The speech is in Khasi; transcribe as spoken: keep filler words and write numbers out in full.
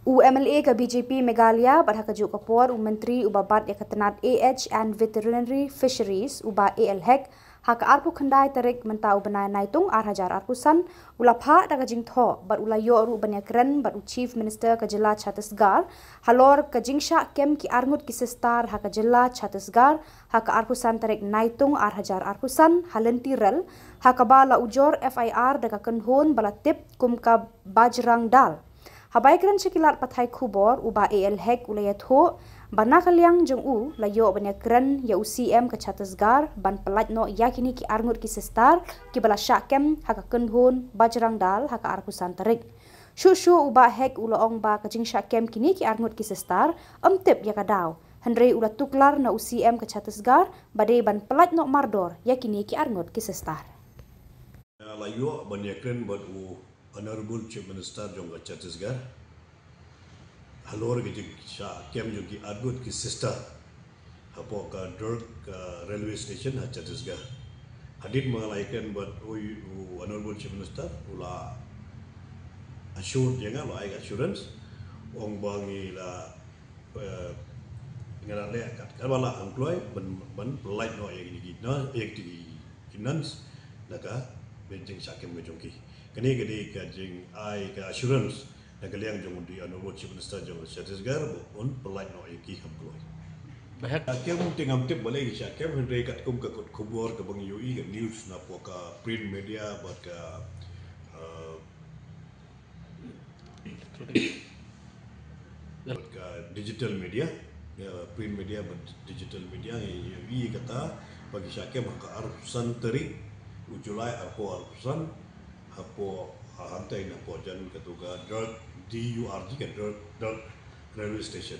U M L A ka B J P Meghalaya bad ha kajuh ka por u Myntri uba bat ïa ka tnad A H and Veterinary Fisheries, u Bah A L Hek, ha ka arphew khyndai tarik mynta u bnai Naitung ar hajar arphew san, u la phah da ka jingthoh bad u la ïoh ruh ban ïakren bad u Chief Minister ka jylla Chhattisgarh halor ka jingshah kem ki arngut ki sister ha ka jylla Chhattisgarh ha ka arphew san tarik Naitung ar hajar arphew san ha lynti rel, ha kaba la ujor F I R da ka kynhun ba la tip kum ka Bajrang Dal. Haba ïakren sha ki lad pathai khubor, u Bah A L Hek u la ïathuh ba na ka liang jong u la ïoh ban ïakren ïa u C M ka Chhattisgarh ban pyllait noh ïa kine ki arngut ki sister kiba la shah kem ha ka kynhun Bajrang Dal ha ka arphew san tarik. Shuh shuh u Bah Hek u la ong ba ka jingshah kem kine ki arngut ki sister ym tip ïa ka daw, hynrei u la tuklar na u C M ka Chhattisgarh ba dei ban pyllait noh mardor ïa kine ki arngut ki sister. La ïoh ban ïakren bad u Honorable Chief Minister jong ka Chhattisgarh halor ka jingshah kem jong ki arngut ki sister hapoh ka Durg, uh, railway station ha Chhattisgarh. Hadien ba nga la ïakren bad u, u Honorable Chief Minister, u la assure ïa nga, u la ai ka assurance, ong ba ngi la, uh, ngi la leh kat, katba lah ban kloi ban, ban pyllait noh ïa kine ki, na, ïa kine ki, ki nuns na ka jingshah kem ka jong ki. Kane ka dei ka jingai ka assurance na ka liang jong u Honorable Chief Minister jong ka Chhattisgarh ba un pyllait noh ïa ki kham kloi. Ba heh. Ka kem te ngam tip balei ki shah kem, hynrei katkum ka kot khubor kaba ngi ïohi ka news napoh ka print media bad ka, uh, bad ka digital media, ïa, print media bad digital media, ïa, ïa, ïa kata ba ki shah kem ha ka arphew san tarik u July arphew arphew san, hapoh, ha, hangtai napoh jan katu ka Durg, D U R G, ka Durg, Durg railway station.